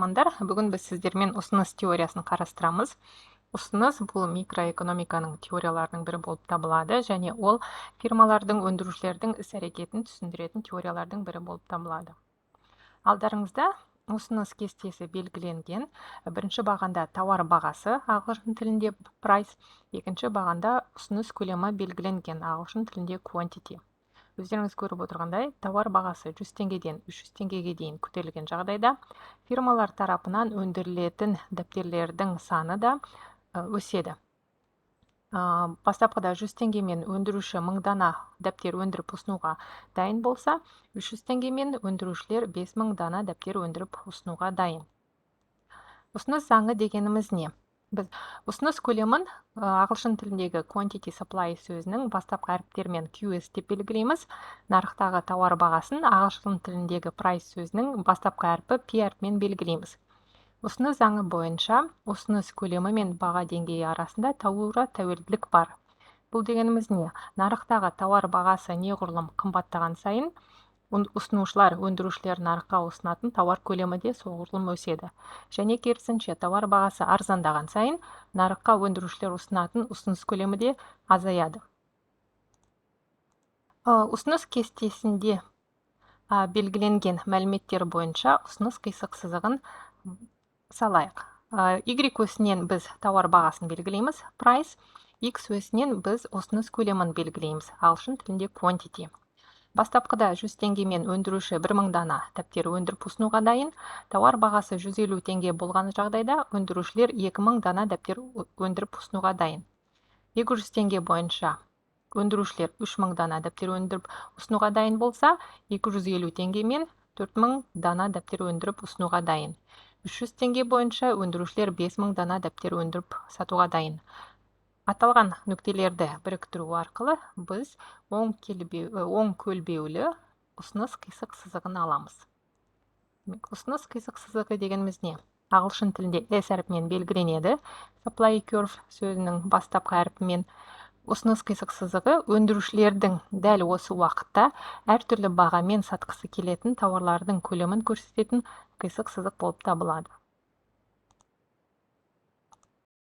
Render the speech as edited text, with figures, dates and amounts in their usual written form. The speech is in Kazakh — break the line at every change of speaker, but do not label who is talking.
Тыңдармандар! Бүгін біз сіздермен ұсыныс теориясын қарастырамыз. Ұсыныс бұл микроэкономиканың теорияларының бірі болып табылады және ол фирмалардың, өндірушілердің іс әрекетін түсіндіретін теориялардың бірі болып табылады. Алдарыңызда ұсыныс кестесі белгіленген. Бірінші бағанда тауар бағасы, ағылшын тілінде price, екінші бағанда ұсыныс көлемі белгіленген, ағылшын тілінде quantity. Өздеріңіз көріп отырғандай, тауар бағасы 100 теңгеден 300 теңгеге дейін көтерілген жағдайда, фирмалар тарапынан өндірілетін дәптерлердің саны да өседі. Бастапқыда 100 теңгемен өндіруші 1000 дана дәптер өндіріп ұсынуға дайын болса, 300 теңгемен өндірушілер 5000 дана дәптер өндіріп ұсынуға дайын. Ұсыныс заңы дегеніміз не? Біз ұсыныс көлемін ағылшын тіліндегі quantity supply сөзінің бастапқы әріптерімен QS деп белгілейміз. Нарықтағы тауар бағасын ағылшын тіліндегі price сөзінің бастапқы әрпі P әрпімен белгілейміз. Ұсыныс заңы бойынша ұсыныс көлемі мен баға деңгейі арасында тура тәуелділік бар. Бұл дегеніміз не? Нарықтағы тауар бағасы неғұрлым қымбаттаған сайын, ұсынушылар, өндірушілер нарыққа ұсынатын тауар көлемі де соғұрлым өседі. Және керісінше, тауар бағасы арзандаған сайын, нарыққа өндірушілер ұсынатын ұсыныс көлемі де азаяды. Ұсыныс кестесінде белгіленген мәліметтер бойынша ұсыныс қисық сызығын салайық. Y өсінен біз тауар бағасын белгілейміз, price, X өсінен біз ұсыныс көлемін белгілейміз, ағылшын тілінде quantity. Бастапқыда 100 теңгемен өндіруші 1000 дана дәптер өндіріп ұсынуға дайын. Тауар бағасы 150 теңге болған жағдайда, өндірушілер 2000 дана дәптер өндіріп ұсынуға дайын. 200 теңге бойынша өндірушілер 3000 дана дәптер өндіріп ұсынуға дайын болса, 250 теңгемен 4000 дана дәптер өндіріп ұсынуға дайын. 300 теңге бойынша өндірушілер 5000 дана дәптер өндіріп сатуға дайын. Аталған нүктелерді біріктіру арқылы біз оң көлбеулі ұсыныс қисық сызығын аламыз. Ұсыныс қисық сызығы дегеніміз не? Ағылшын тілінде S әрпімен белгіленеді, supply curve сөзінің бастапқы әрпімен. Ұсыныс қисық сызығы өндірушілердің дәл осы уақытта әртүрлі бағамен сатқысы келетін тауарлардың көлемін көрсететін қисық сызық болып табылады.